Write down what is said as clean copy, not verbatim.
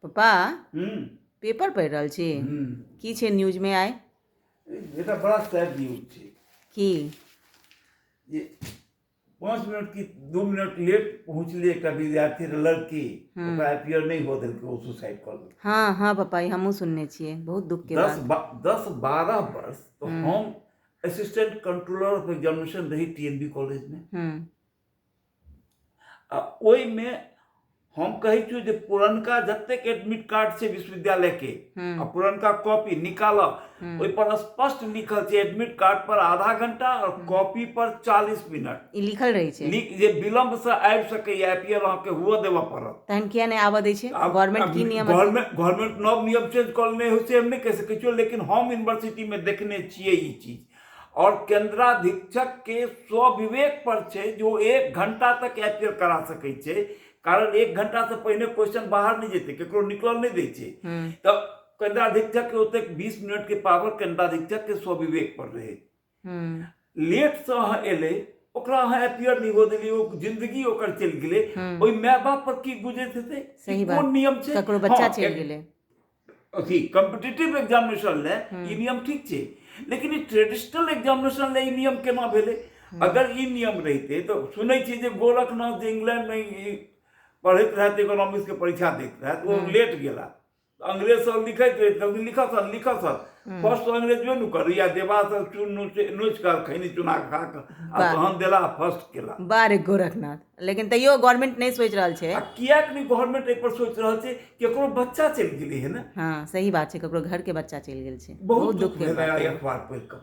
पप्पा, paper पढ़ि रहल छी? की छै न्यूजमे आइ? बेटा, बड़ा सैड न्यूज छै। की? जे 5 मिनट की 2 मिनट लेट पहुँचले एकटा विद्यार्थी रहे, लड़की, ओकरा अपियर नहि हुअ देलकै, ओ सुसाइड कऽ लेलकै। हँ, पप्पा, ई हमहूँ सुनने छियै। बहुत दुख के 10 बात। 10-12 वर्ष तऽ हम असिस्टेंट कंट्रोलर ऑफ एग्जामिनेशन रही टीएनबी कॉलेजमे आ ओहिमे हम कहै छियौ जे पुरनका जतेक एडमिट कार्ड छै विश्वविद्यालय के आ पुरनका कॉपी निकालऽ, ओहि पर स्पष्ट लिखल छै, एडमिट कार्ड पर आधा घंटा और कॉपी पर 40 मिनट। ई लिखल रहै छै? जे विलम्ब से आबि सकैए, अपियर अहाँके हुअ देबऽ पड़त। तहन किया नहि आबऽ दै छै? गवर्नमेंट की नियम? गवर्नमेंट गवर्नमेंट नव नियम चेंज कऽ लेने होइ छै, हम नहि कहि सकै छियौ, लेकिन हम यूनिवर्सिटीमे देखने छियै ई चीज। और केंद्राधीक्षक के स्वविवेक पर छै जो एक घंटा तक अपियर करा सकै छै, कारण एक घंटा से पहिने क्वेश्चन बाहर नहि जेतै, केकरो निकलल नहि दै छै। तऽ केंद्राधीक्षक के ओतेक 20 मिनट के पावर केंद्राधीक्षक के स्वविवेक पर रहै। लेट से अहाँ एलै, ओकरा अहाँ अपियर नहि हो देलियै, ओ जिंदगी ओकर चलि गेलै। ओहि माय बाप पर की गुजरैत हेतै? सही ई बात। कोन नियम छै? ककरो बच्चा चलि गेलै। अथी कॉम्पिटिटिव एग्जामिनेशन ले ई नियम ठीक छै, लेकिन ई ट्रेडिशनल एग्जामिनेशन ले ई नियम केना भेलै? अगर ई नियम रहितै तऽ सुनै छी जे गोरखनाथ, जे इंग्लैंडमे ई पढ़ैत रहथि, इकोनॉमिक्स के परीक्षा दैत रहथि, ओ लेट गेला। अंग्रेज सब लिखैत रहै, कहलखिन, "लिखऽ सर, लिखऽ सर।" फर्स्ट अंग्रेजबे नु करू या देबा से चून नोचि कऽ, खैनी चुना कऽ खा कऽ आ तहन देला, फर्स्ट केला। बाह रे गोरखनाथ! लेकिन तैयो गवर्नमेंट नहि सोचि रहल छै। आ किएक नहि गवर्नमेंट एहि पर सोचि रहल छै? केकरो बच्चा चलि गेलै हे ने। हँ, सही बात छै, ककरो घर के बच्चा चलि गेल छै। बहुत दुख के भेलै बात आइ है। अखबार पढ़ि कऽ।